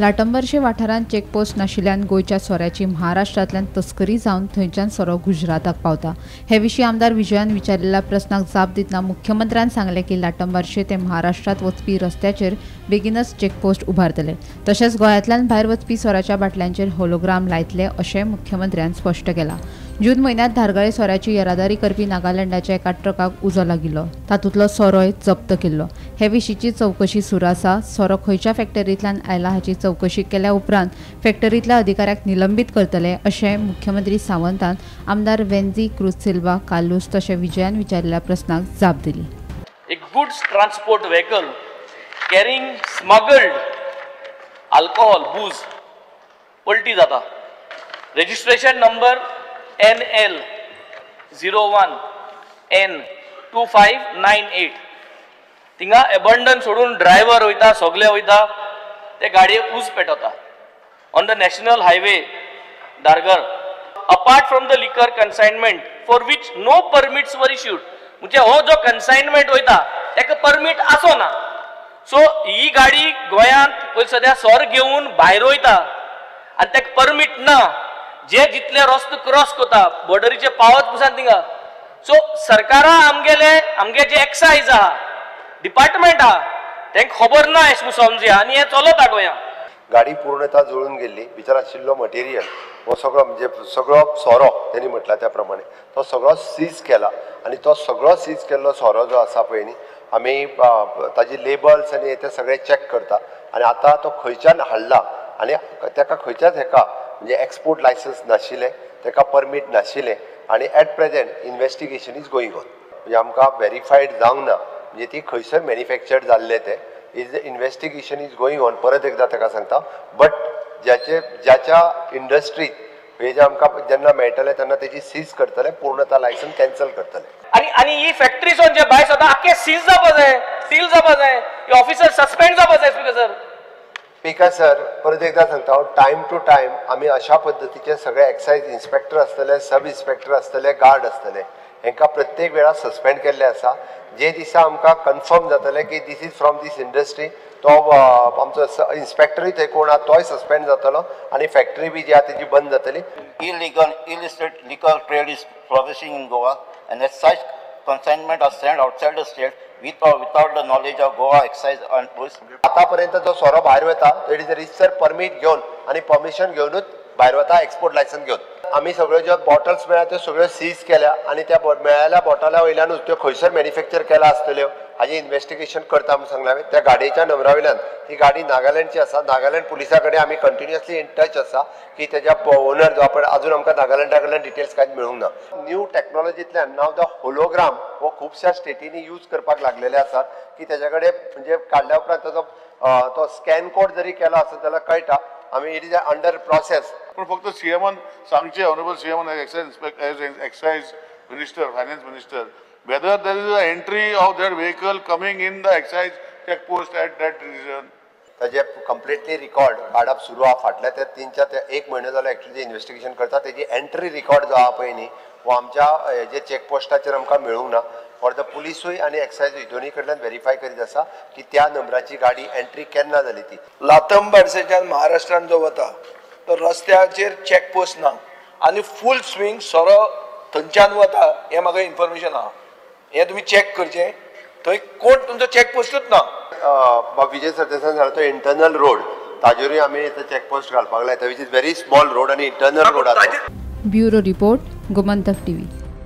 लाटंबार्से वाठारांत चेकपोस्ट नाशिल्ल्यान गोंयच्या सोऱ्याची महाराष्ट्रांतल्यान तस्करी जावन थंयच्यान सोरो गुजराताक पावता. हे विशीं आमदार विजयान विचारिल्ल्या प्रस्नाक जाप दितना मुख्यमंत्र्यान सांगलें की लाटंबार्से ते महाराष्ट्रांत वचपी रस्त्याचेर बेगीनच चेकपोस्ट उबारतले, तशेंच गोंयांतल्यान भायर वचपी सोऱ्याच्या बाटल्यांचेर होलोग्राम लायतले अशें मुख्यमंत्र्यान स्पश्ट केलां. जून म्हयन्यांत धारगळे सोऱ्याची येरादारी करपी नागालँडाच्या एका ट्रकाक उजो लागिल्लो, तातूंतलो सोरोय जप्त केल्लो. हे विशींची चवकशी सुरू आसा. सोरो खंयच्या फॅक्टरींतल्यान आयला हाची चवकशी केल्या उपरांत फॅक्टरींतल्या अधिकाऱ्याक निलंबीत करतले अशें मुख्यमंत्री सावंतान आमदार वेन्झी क्रूज सिल्वा कार्लूस तशें विजयान विचारिल्ल्या प्रस्नाक जाप दिली. एक goods transport vehicle carrying smuggled alcohol booze पलटी जाता. Registration number NL 01 N 2598. थिंगा एबंडन सोडून ड्रायव्हर वयता, सगळे वयता, ते गाडयेक ऊस पेटवता on the national highway Dhargal. Apart from the liquor consignment for which no permits were issued, म्हणजे हो जो कन्सायनमेंट वयता ताका परमीट आसो ना. सो ही गाडी गोंयांत पयलीं सद्या सोर घेवन भायर वयता आनी ताका परमीट ना, जे जितले रस्तो क्रॉस करता बॉर्डरीचे पावत पसून थिंगा. सो सरकारा आमगेले आमगे जे एक्सायज आहा, डिपार्टमेंट आहा, तांकां खबर ना अशें समजुया आनी हें चलता गोंयांत. गाडी पूर्णतः जळून गेल्ली, भितर आशिल्लो मटेरियल हो सगळो म्हणजे सगळो सोरो तेणी म्हटला त्या प्रमाणे तो सगळो सीज केला आनी तो सगळो सीज केल्लो सोरो जो आसा पळय न्ही आमी ताजी लेबल्स आनी ते सगळे चॅक करता आनी आतां तो खंयच्यान हाडला आनी ताका खंयच्याच हेका म्हणजे एक्सपोर्ट लायसन्स नाशिल्लें, ताका परमीट नाशिल्लें आनी at present investigation is going on. म्हणजे आमकां वेरीफायड जावंक ना म्हणजे ती खंयसर मॅन्युफॅक्चर्ड जाल्लें तें is investigation is going on. परत एकदां ताका सांगता, बट ज्याच्या इंडस्ट्रीत हे आमकां जेन्ना मेळटलें तेन्ना तेजी सीज करतले, पूर्णतः लायसन्स कॅन्सल करतले. आनी आनी ही फॅक्टरी जे भायर सदां आख्खे सीज जावपा जाय, सील जावपा जाय, ऑफिसर सस्पेंड जावपा जाय. स्पीकर सर, स्पीकर सर परत एकदां सांगता हांव, टायम टू टायम आमी अशा पद्दतीचे सगळे एक्सायज इन्स्पेक्टर आसतले, सब इन्स्पेक्टर आसतले, गार्ड आसतले, हेंकां प्रत्येक वेळा सस्पेंड केल्ले आसा. जे दिसा आमकां कन्फर्म जातलें की this is from this industry, तो आमचो इन्स्पेक्टरूय थंय कोण आहा तोय सस्पेंड जातलो आनी फॅक्टरी बी जी आहा तेजी बंद जातली. Illegal illicit liquor trade is flourishing in Goa and excise consignment are sent outside the state with or without the knowledge of Goa excise and police. आतापर्यंत जो सोरो भायर वता it is register permit घेवन आनी परमिशन घेवनूच भायर वता, export licence घेवन. आमी सगळ्यो ज्यो बॉटल्स मेळ्ळ्या त्यो सगळ्यो सीज केल्या आनी त्या मेळ्ळ्या बॉटला वयल्यानूच त्यो खंयसर मॅन्युफॅक्चर केला आसतल्यो हाजें इन्वेस्टिगेशन करता म्हूण सांगलां हांवें. त्या गाडयेच्या नंबरा वयल्यान ती गाडी नागालँडची आसा, नागालँड पुलिसा कडेन आमी कंटिन्युअसली इन टच आसा की तेज्या ओनर जो आपण अजून आमकां नागालँडा कडल्यान डिटेल्स कांयच मेळूंक ना. न्यू टॅक्नोलॉजींतल्यान नाव the hologram हो खुबश्या स्टेटींनी यूज करपाक लागलेले आसात की तेज्या कडेन म्हणजे काडल्या उपरांत ताजो तो स्कॅन कोड जरी केलो आसत जाल्यार कळटा. आमी it is under process. पूण फक्त सीएमान सांगचें, honourable सीएमान as excise minister, finance minister, whether there is an entry of that vehicle coming in the excise check post at that region. ताजे कंप्लिटली रिकॉर्ड काडप सुरू आहा. फाटल्या ते 3-4 ते 1 म्हयनो जालो एक्चुअली इन्वेस्टिगेशन करता. तेजी एंट्री रिकॉर्ड जो आहा पळय न्ही हो आमच्या जे चॅकपोस्टाचेर आमकां मेळूंक ना. फॉर the पुलिसूय आनी एक्सायजूय दोनूय कडल्यान वेरीफाय करीत आसा की त्या नंबराची गाडी एंट्री केन्ना जाली ती. लातंबार्सेच्यान महाराष्ट्रान जो वता तो रस्त्याचेर चॅकपोस्ट ना आनी फूल स्विंग सोरो थंयच्यान वता हें म्हाका इन्फॉर्मेशन आहा. हें तुमी चॅक करचें, थंय कोण तुमचो चॅकपोस्टूच ना. विजय सरदेसाय सांगला तो इंटरनल रोड ताजेरूय आमी चॅकपोस्ट घालपाक लायता, which is very small road आनी इंटरनल रोड आसा. Bureau report, Gomantak TV.